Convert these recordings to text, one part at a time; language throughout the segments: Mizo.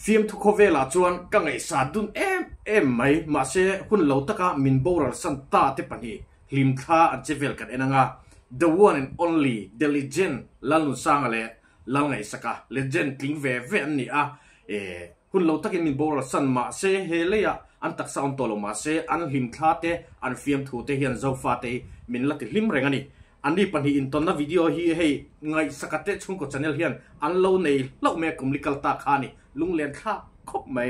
Fiamthu khawvelah chuan ka ngaihsa dun em em mai, mahse hun lo taka min boral san ta te pahnih hlimthla an che vel kan en anga, The one and only, the legend Lalnunsanga leh Lalngaihsaka, legend tling ve ve an ni a, eh hun lo takin min boral san mahse he leiah an taksa awm tawh lo mahse an hlimthla te an fiamthu te hian Zofa te hi min la ti hlim reng a ni. Anni pahnih intawnna video hi hei Ngaihsaka te chhungkaw channel hian an lo nei hlauh mai a kum li kal ta kha a ni. Lunglen thlak khawp mai.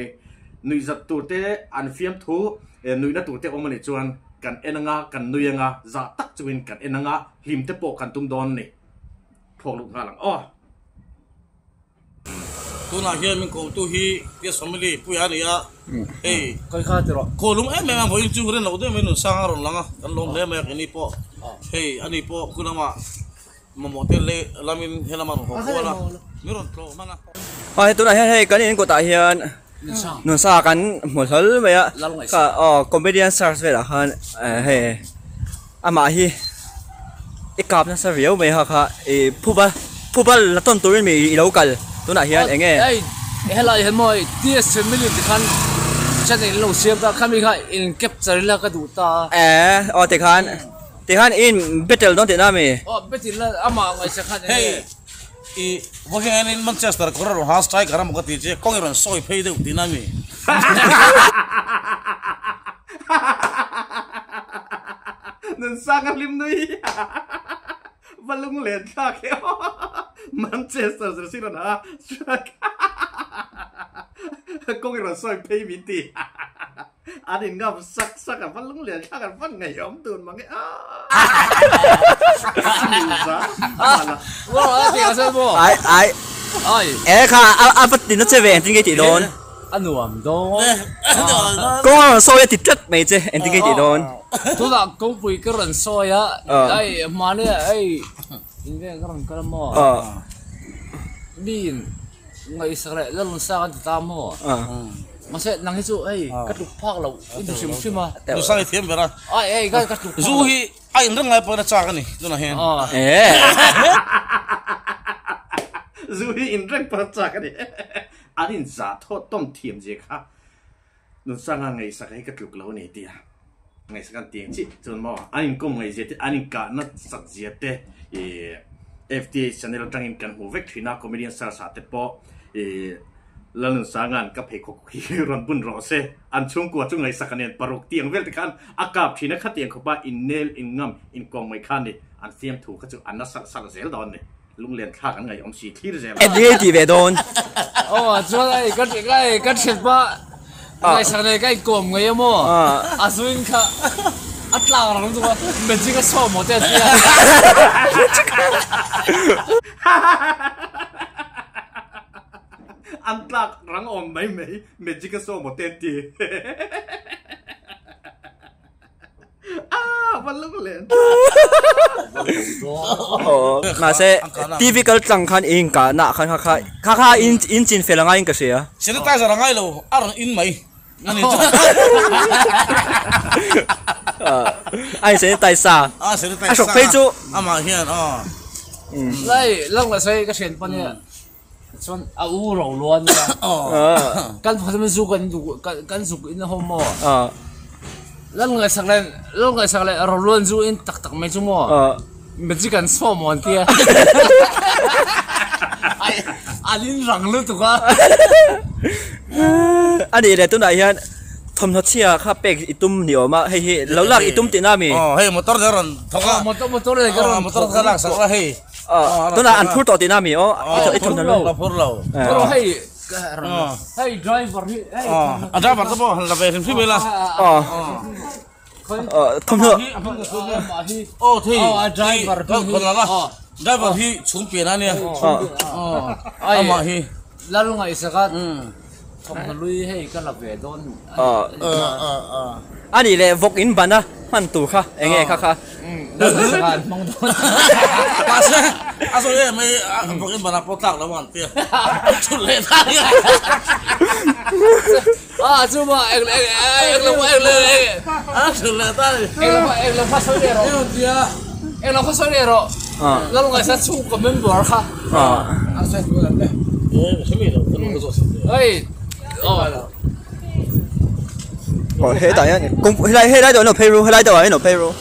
Nuihzat tur te an fiamthu nuihna tur te awm a nih chuan kan en anga kan nui anga zah tak chungin kan en anga hlim te pawh kan tum dawn a ni. Thlawk lut nghal ang aw. Tunah hian min kawmtu hi Tia Family Puia a ni a, hei khaw lung em em a vawiin chu rin loh deuh mai Nunsanga a rawn lang a, kan lawm hle mai a keini pawh hei ani pawh khu lamah mamawh te leh lamin he lamah rawn haw kual a, min rawn tlawh hman a. Hei tunah hian hei kan in kawtah hian Nunsanga kan hmu hlawl mai a, aw comedian search velah khan hei Amah hi i kap nasa riau mai ha kha i phuba phuba la tawn turin mi i lo kal tunah hian eng nge. Hei helai hian maw hei TS family ti khan channel in lo siam ta khami kha in capture ila ka duh ta a. Eh aw tikhan tikhan in battle dawn tihna ami? Aw battle la amah ngaihsak khan eng nge. I vawiin in Manchester kawr a rawn ha striker a maw ka ti che kawng i rawn sawi phei deuh tihna a mi? Nunsanga hlim nui va lunglen thlak he aw Manchester jersey rawn ha striker kawng i rawn sawi phei min ti. An in ngam sak sak a va lunglen thlak an van ngaihawm dun mang e Ai ai e kha a va ti na che ve engtin nge tih dawn a nuam dawn kawng a rawn sawi a ti tlat mai che engtin nge tih dawn tunah kawngpui ka rawn sawi a ai mahni ai in vel ka rawn kal a maw mi in ngaihsak leh la rawn sak an ti ta maw. Mahse nang hi chu hei ka tluk phak lo i ti hrim hrim a. Nusang i thiam ber a. Ai ei ka ka tluk phak lo. Zu hi a in reng lai pawhin a chak a ni tunah hian. Zu hi in reng pawhin a chak a ni. An in za thawt tawm thiam zia kha Nunsanga ngaihsak hi ka tluk lo a ni tia ngaihsak an ti ang chiah chuan maw an inkawm ngaihzia te an inkahna sat zia te ih FTA channel atangin kan hmu vek thin a comedian search ah te pawh ih Lalnunsanga'n ka pheikhawk hi rawn bun rawh se, an chhungkua chu ngaihsak a nen paruk tiang vel te khan a kap thin a, khatiang khawpa innel, inngam, inkawng mai kha ni, an fiamthu kha chu an na salh salh zel dawn ni, lunglen thlak an ngaihawm si thlir zel a. Eng ti ve dawn? Aw chuan hei ka hei ka thianpa ngaihsak nei ka inkawm ngei a maw a zuin kha a tlak rang lutuk a magic a sawm maw te a ti a. An tlak rang awm mai mai magic a saw maw te an ti. Ah va lung len. Mahse TV kal tlang khan i inkah nah khan kha kha kha kha in in chin fel angai in ka hria. Sanitizer a ngai lo a rawn in mai a ni chu. A in sanitize sa. A sanitize sa. A hruk phei chu. Amah hian aw. Lai lang la sai ka thian pa nia. Chuan a u ro luan nia. Kan phawt zu kan duh kan zuk in a ho maw. Lal ngaihsak leh lal ngaihsak leh ro luan zu in tak tak mai chu maw. Magic an saw maw an tia. Ai an in rang lutuk a. A nih leh tunah hian thawmhnaw chhia kha pek i tum ni awm a hei hi lo lak i tum tihna mi. Aw hei motor te rawn thawk a. Motor motor te ka rawn motor ka lak sak a hei. Tunah an phur tawh tihna mi aw i thawmhnaw lo. Ka phur lo. Phur lo hei hei driver hi hei. A driver te pawh han la ve hrim hrim ila. Aw. Thawmhnaw. Aw thei. Driver driver hi chhung pian a nia. Amah hi. Lal ngaihsak a thawmhnaw lui hei ka la ve dawn. A nih leh vawk in ban a hman tur kha eng nge kha kha. Lal ngaihsak a an hmang dawn. Mahse a sawi em mai vawk in ban ah pawh tlak lo ang tia thut leh ta nia. A chu ma eng eng eng lo eng lo eng a thut leh ta ni. Eng lo eng lo kha sawi leh rawh. Eng lo kha sawi leh rawh. Lal ngaihsak chhungkaw member kha. A sawi Hei. Oh hetah hian kawngpui helai helai deuh ah hian lo phei ru helai deuh ah hian lo phei ru.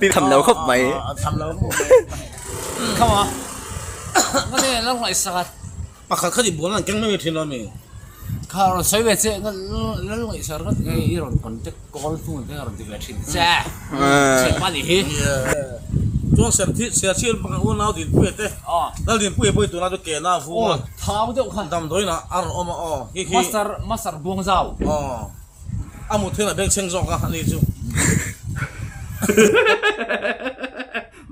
Pi tham lo khawp mai. Pakhat kha tih bual an keng mai mai thin lo ami. Kha rawn sawi ve che lal ngaihsar ngawt nge i rawn contact call hnu te rawn ti ve thin che thianpa nih hi. Chuan serthih serchhir pakhat unau Dinpuia te Lal Dinpuia pawh hi tunah chu ke na a vung a thau deuh khan damdawiin ah a rawn awm a aw khi khi Master Master Buangzau aw a mut hian a bengchheng zawk a ani chu.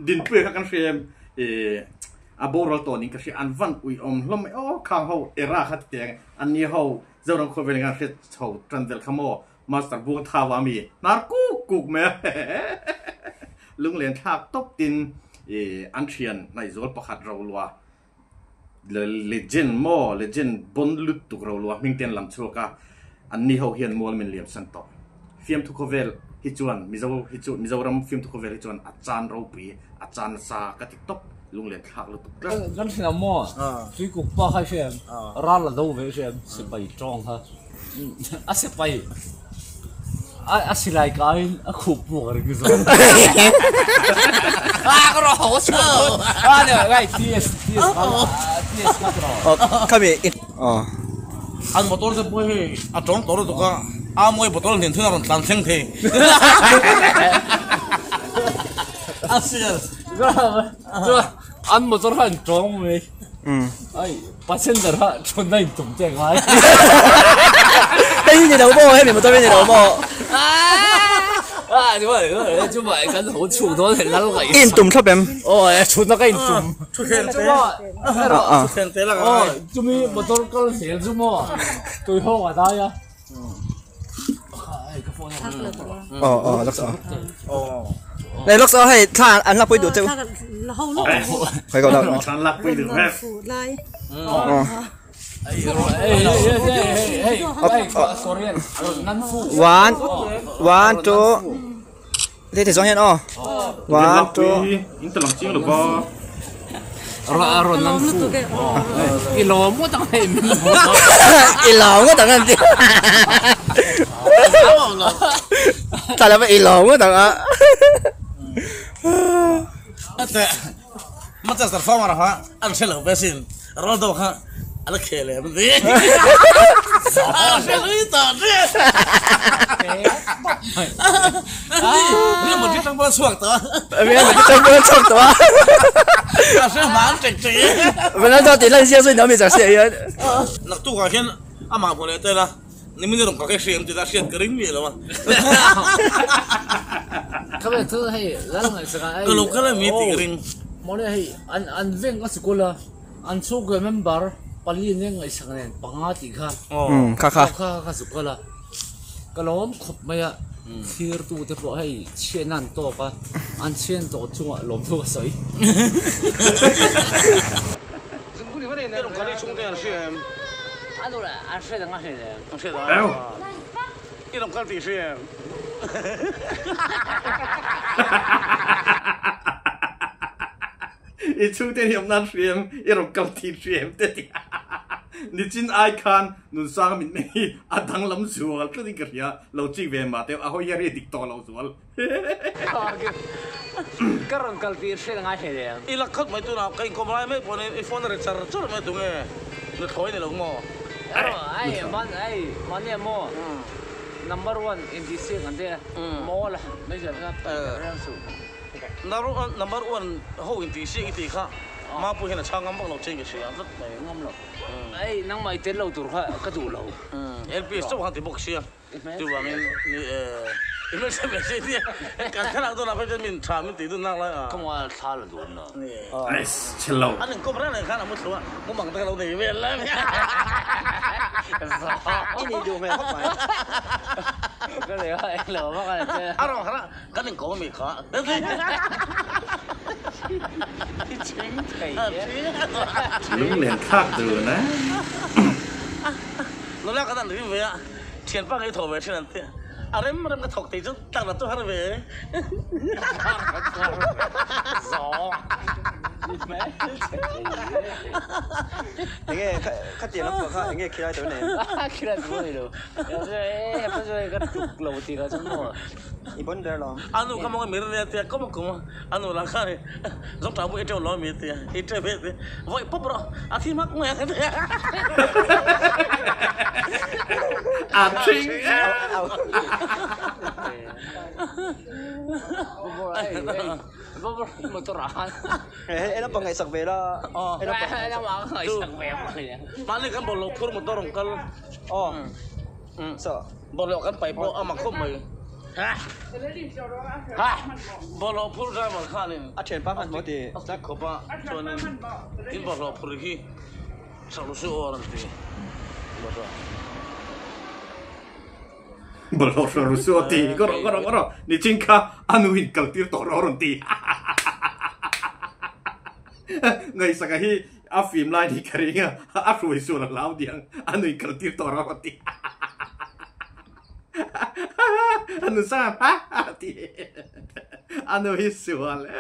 Dinpuia kha kan hria em A boral tawh ning ka hria an van ui awm hlawm mai aw khang ho era kha ti teng an ni ho Zoram khawvel eng an hriat chho tan vel kha maw Master Buang Thau a mi hnar kuk kuk mai a lunglen thlak tawp tin i an thian hnaihzawl pakhat ro lua legend maw legend bon lut tuk ro lua hming te an lam chhuak a an ni ho hian mual min liam san tawh fiamthu khawvel hi chuan Mizo hi chu Mizoram fiamthu khawvel hi chuan a chan ropui a chan nasa ka ti tawp lunglen thlak lutuk tlat. Kan hria maw? Tuikuk pa kha i hria em? Ral a do ve i hria em? Sipai tawng kha a sipai a silai kaiin a khup puk a ring zawk. A ka rawh ho chhuak a ni ngai TS TS kha TS kha rawh. Khami An motor te pawh hei a tawng tawh lutuk a, a mawi bottle hnen thil a rawn tlan thleng thei. A sial. An motor kha an tawng mai. Ai passenger kha thun a intum te ngai. Hei hi ni lo maw hemi motor hi ni lo maw. A ni maw chu mai kan ho chhuk dawn hei lal ngaih. I intum thlap em? Aw thutna ka intum. Thuthleng te. Thuthleng te la ngai. Chumi motor kal zel chu maw tui hawk a dai a. Aw aw lak sa. Nei lak sa hei thla an lak pui duh cheu. Khai ko lak. Thla an lak pui duh hmel. One one two Thế thì gió hiện o. One two. In ta lang chiang lo ba. Ron nan fu. I lo mo tang hei min. I lo mo tang an ti. Ta la i lo mo tang a. Ate Manchester former kha an hre lo ve sin Ronaldo kha a la khel em ti. A hre lui tawh che. Real Madrid tang pawh a chhuak tawh a. Real Madrid tang pawh a chhuak tawh a. A hre hma an tek tek e. Ronaldo tih lan zia chu in awm i chak si ah hian. Naktukah hian amah hmu leh tel a. Nimin i rawn ka hriat em tih a hriat ka ring miah lo a. Khabe chu hei lal ngaihsak a Ka lo kal a mi tih ka ring. Mawle hei an an veng a sikul a an chhungkaw member pali nen ngaihsak nen panga tih kha Kha kha. Kha kha zuk kal a ka lawm khawp mai a thlir tu te pawh hei chhiatna an tawk a an chhian tawh chungah lawmthu ka sawi. I chhungte hi awm nan hria em? I rawn kal thin hria em te ti Nichin ai khan Nunsanga mitmeng hi a danglam zual tlatin ka hria, lo chik ve mah teuh a hawi hian ri dik tawh lo zual. Ka rawn kal tih hriat a ngai hle em? I lak khat mai tunah ka inkawm lai mek pawhin i phone a ri char char mai tunge nuthlawi ni lo maw? Ai man ai mahni maw number one inti siak an tia maw la mai zel kha reng suh. Number one ho inti siak i tih kha Mapui hian a chhang ngam vak lo che in ka hria tlat mai. Ngam lo. Ei nangmah i tel lo tur kha ka duh lo. LPS chauh khan ti bawk sia. Chuvangin ni e i hmelchhe ve si nia kan thlalak dawnah phei chuan min tha min tih dun nak lai a. Ka mual thla la dun na. Nice chhelo. An inkawp reng reng khan a mu thlu a mumang te ka lo nei vel lai mai. I nih duh hmel khawp mai. Ka nei a englo vak a ni che. A rawn harh a kan inkawp ami kha. I chhing thei e. Lunglen thlak dun a. Nula kan han rim ve a. Thian pa ngei thaw ve thin an ti. A rem rem ka thawk tih chu tak na chu har ve. Enge khatiang lam pawh kha enge khilai tur nei? Khilai tur nei lo. Ka tuk lo tih kha chu maw. I bon ber lo. Anu kha maw mi rin a tia kawm kawm a anu lah khan zawng tah pawh i teuh lo ami a tia i teuh ve a tia vawi pawp rawh a thi hmak mai ang a tia. A thing e. Hei naupang ngaihsak ve la. Mahni kan bawlhhlawh phur motor rawn kal. Aw. Bawlhhlawh kan paih pawh a mak khawp mai. Bawlhhlawh phur driver khanin a thianpa hman maw ti a ti khawp a, chuanin in bawlhhlawh phur hi sak lu su aw a rawn ti. Bawlhhlawh. Bawlhhlawh sak lu su aw ti ka rawh ka rawh ka rawh nichin kha a nu in kal tir tawh rawh a rawn ti. Ngaihsaka hi a fim lai ni ka ring a, a hruai sual a hlau diang, a nui kal tir tawh rawh a ti. A nu sang ha ha ti. A nu hi sual e.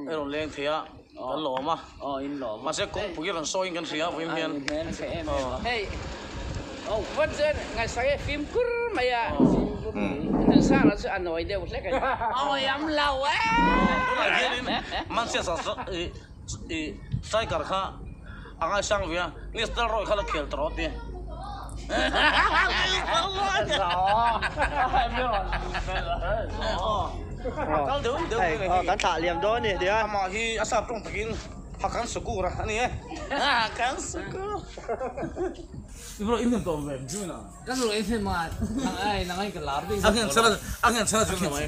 I rawn leng thei a, kan lawm a. Mahse kawngpui i rawn sawiin kan hria vawiin hian. Hei, vat chuan ngaihsak e fimkhur mai a, Nunsanga chu a nawi deuh hlek a ni. Awi am lo e! Tunah hianin Manchester striker kha a ngaisang ve a, Nistelrooy kha la khel tawh rawh a ti. Kal deuh deuh mai a ni. Kan thlah liam dawn a ni tia. Amah hi a sap tawng takin Hakan Sukur a ni e. Hakan Sukur. Kan ru em em a, nang ai nang ai ka lar ding. A ngen chana a ngen chana chu mai.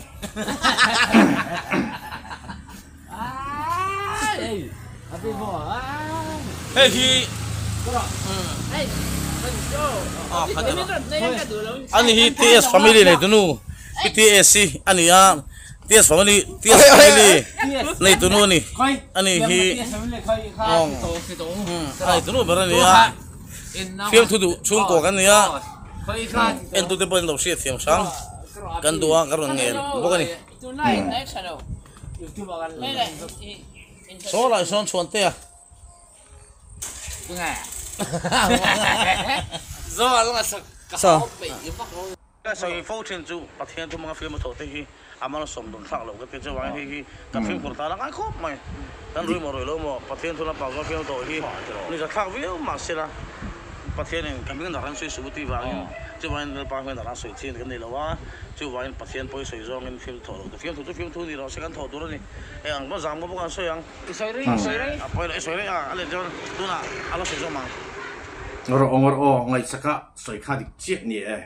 Ai a pi mo ai. Hei hi Hei ani hi TS family nei tunu TS hi ani a TS family TS family nei tunu ani ani hi a nei tunu ber ani a. Fiamthu duh chhungkaw kan ni a, entute pawhin lo hriat thiam hrang kan duh a, ka rawn ngel bawk a ni. Saw lai sawn chhuan te a. Ka sawi fo thin chu Pathian thu hmanga fiam a thawh te hi a malsawm dun thlak loh ka ti chuvangin hei hi ka fimkhur ta la ngai khawp mai. Kan rui maw rui lo maw Pathian thu lampang chuan fiam tawh hi ni za thlak viau mahsela Pathianin ka hming dah an sawi suh tih vangin chuvangin Lalpa hming dah an sawi thin kan ni lo a, chuvangin Pathian pawi sawi zawngin fiam thawh loh fiam thu chu fiam thu ni rawh se kan thawh tur a ni. Eng ang pawn zam bawk an sawi ang. I sawi rei i sawi rei. A pawi lo i sawi rei a a let chuan tunah a la sawi zawm ang. Rawh aw rawh aw ngaihsaka sawi kha dik chiah ni e.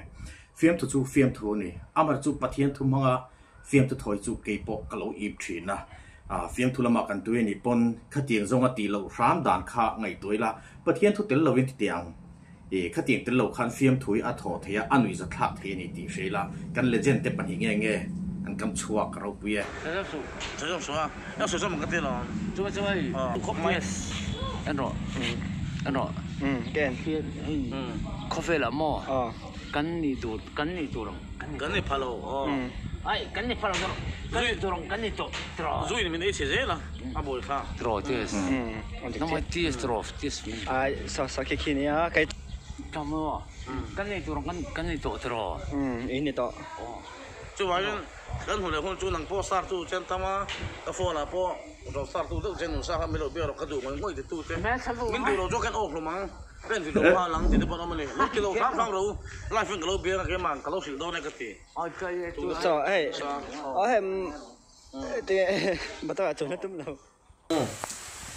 Fiamthu chu fiamthu a ni. Amar chu Pathian thu hmanga fiamthu thawi chu kei pawh ka lo ip thin a. Fiamthu lamah kan tui a nih pawn khatiang zawnga tih loh hram dan kha ngaihtuah ila Pathian thu tel lovin ti teh ang. I khatiang tel lo khan fiamthu hi a thawh thei a, a nuihza thlak thei a ni tih hre ila kan legend te pahnih nge nge an kam chhuak ropui e. Khawvelah maw kan ni tur kan ni tur ang kan ni pha lo aw ai kan ni pha lo tawh kan ni tur ang kan ni tawh tawh zuin min ei chhe zel a a bawi kha tawh tes nangmah tes tawh tes ai sa sa khi khi nia kai tamo kan ni tur ang kan kan ni tawh tawh in ni tawh chuvangin kan hmu leh hun chu nang pawh star tu chen tam a ka phone ah pawh ro star tu deuh chen nunsa kha min lo biak rawh ka duh ngawih ngawih ti tu te min duh lo chu kan awk hlum ang. Ka inti lo nghal ang tih te pawh an awm a ni. Lo ti lo hrang hrang ro live in ka lo biak a keimah ka lo hrilh dawn e ka ti. Chaw hei aw hei tinge motor ah chuan a tum lo.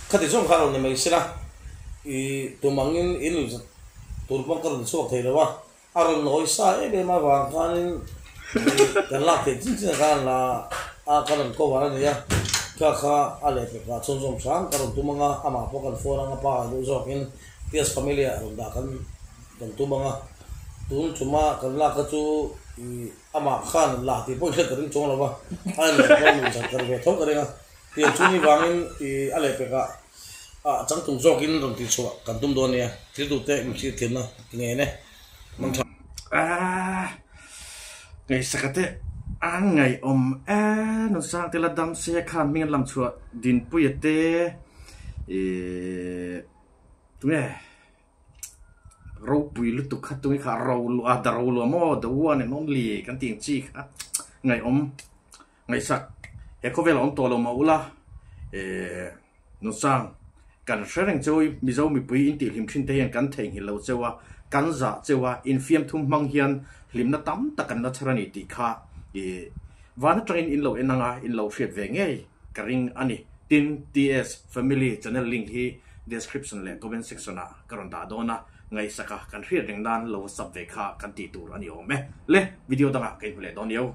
Khati zawng kha rawn ni mai sela i tum angin in tur pawh ka rawn chhuak thei lo a, a rawn nawi sa em em avang khanin kan lak theih chin chin a khan la a ka rawn cover a ni a, kha kha a leh pek ah chhunzawm hrang ka rawn tum ang a, amah pawh kan phone ang a pa duh zawkin Tias family ah rawn dah kan kan tum ang a, tun chuma kan lak kha chu ih amah khan la tih pawh hriat ka ring chuang lo va, a en leh pawh nuih zat ka ri ve tho ka ring a, tiang chu ni vangin ih a leh pek ah ah changtlung zawkin rawn tih chhuah kan tum dawn nia, thil duh te min hriat thiamna ti ngei ne. Ah ngaihsaka te a ngaihawm e Nunsang te la dam se khan hming an lam chhuah Dinpuia te ihh tunge ropui lutuk kha tunge kha ro luah a ro luah maw the one and only kan tih ang chi kha ngaihawm ngaihsak he khawvel a awm tawh lo mah ula ihh Nunsang kan hre reng cheu i Mizo mipui in tihhlim thin te hian kan theihnghilh lo cheu a, kan zah cheu a, infiamthum hmang hian hlimna tam tak kan la chhar a ni tih kha i van atangin in lo en anga in lo hriat ve ngei ka ring a ni. Tin, TS Family channel link hi description leh comment section ah ka rawn dah dawn a, ngaihsaka kan hriat reng nan lo sub ve kha kan tih tur a ni awm e. Le, video dangah ka inhmu leh dawn io.